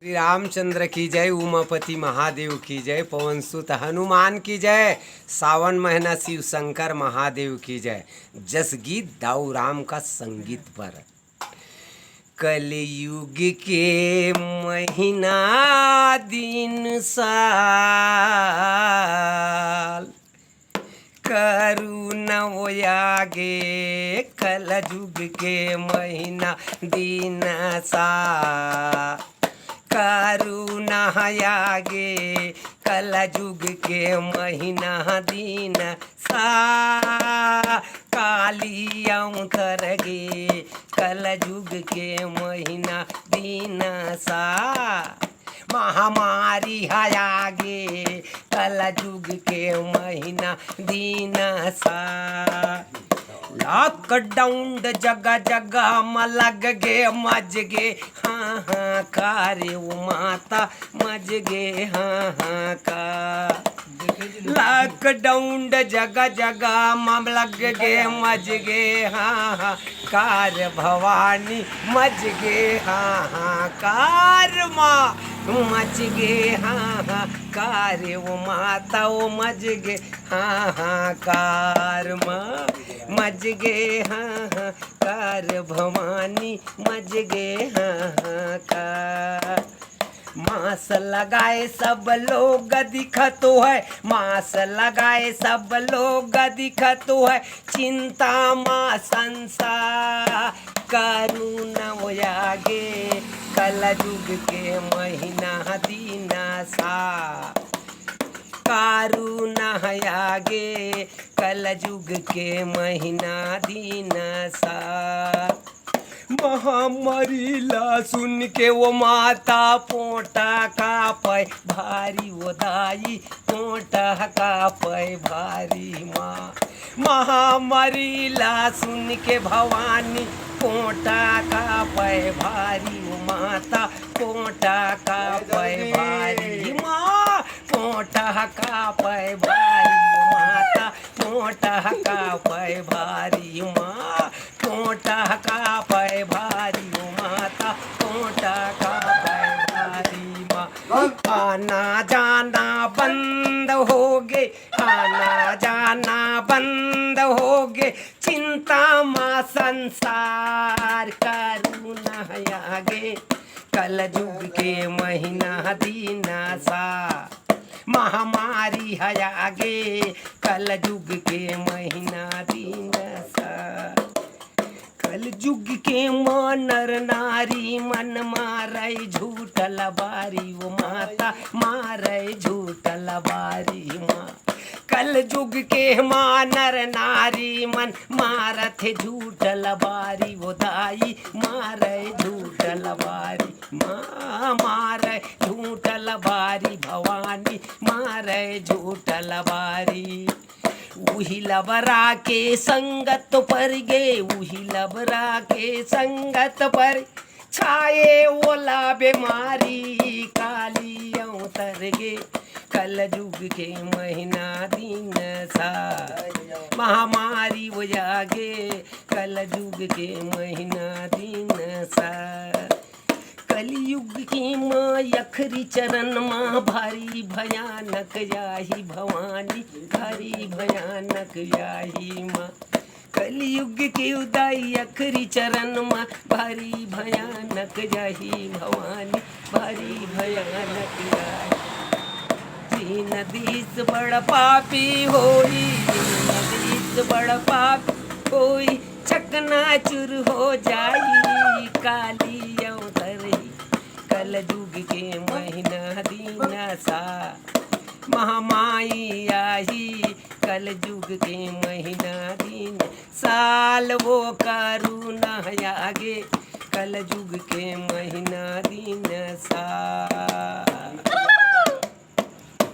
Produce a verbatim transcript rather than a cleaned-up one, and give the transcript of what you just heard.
श्री रामचंद्र की जय, उमापति महादेव की जय, पवन सुत हनुमान की जय, सावन महीना शिव शंकर महादेव की जय। जस गीत दाऊ राम का संगीत पर। कलयुग के महीना दिन साल, करुणा वो आगे, कलयुग के महीना दिन सा। करुणा आगे, कलयुग के महीना दिन सा। काली अवतर गे, कलयुग के महीना दिन सा। महामारी ह आगे, कलयुग के महीना दिन सा। लॉकडाउन जगह जगह म लग गे, मच गे हाहाकार, ओ माता मच गे हाहाकार। लॉकडाउन जगह जगह म लग गे, मच गे हाहाकार, भवानी मच गे हाहाकार, माँ मच गे हाहाकार, ओ माता ओ मच गे हाहाकार, माँ मच गे हाहाकार, भवानी मच गे हाहाकार। मास्क लगाए सब लोग दिखत है, मास्क लगाए सब लोग दिखत है, चिंता मा संसार। करुणा वो आगे, कलयुग के महीना दिन सा। करुणा आगे, कलयुग के महीना दिन सा। महामारी ला सुन के वो माता पोटा कापय भारी, वो दाई पोटा कापय भारी, माँ। महामारी ला सुन के भवानी पोटा कापय भारी, वो माता पोटा कापय भारी, माँ। पोटा कापय भारी, वो माता पोटा कापय भारी, माँ। पोटा कापय भारी, ओ माता, पोटा कापय भारी, माँ। आना जाना बंद हो गे, आना जाना बंद हो गे, चिंता मा संसार। करुणा आगे, कलयुग के महीना दिन सा। महामारी ह आगे, कलयुग के महीना दिन सा। कलयुग के माँ नर नारी मन मारय झूठ लबारी, वो माता मारय झूठ लबारी, माँ। कलयुग के माँ नर नारी मन मारत हे झूठ लबारी, वो दाई मारय झूठ लबारी, माँ मारय झूठ लबारी, भवानी मारय झूठ लबारी। उही लबरा के संगत पर गे, उही लबरा के संगत पर छाए ओला बेमारी, काली अवतर गे कलयुग के महीना दिन सा। महामारी वो आगे, कलयुग के महीना दिन सा। कलयुग के माँ अखरी चरण माँ भारी भयानक आही भवानी, भारी भयानक आही माँ। कलयुग के उदाई अखरी चरण माँ भारी भयानक आही भवानी, भारी भयानक आही। दीन दीस बड़ पापी होई, दीन दीस बड़ पापी होई, चकनाचूर हो जाई, काली अवतरही कलयुग के महीना दिन सा। महामाई आही कलयुग के महीना दिन, साल वो करुणा आगे कलयुग के महीना दिन सा।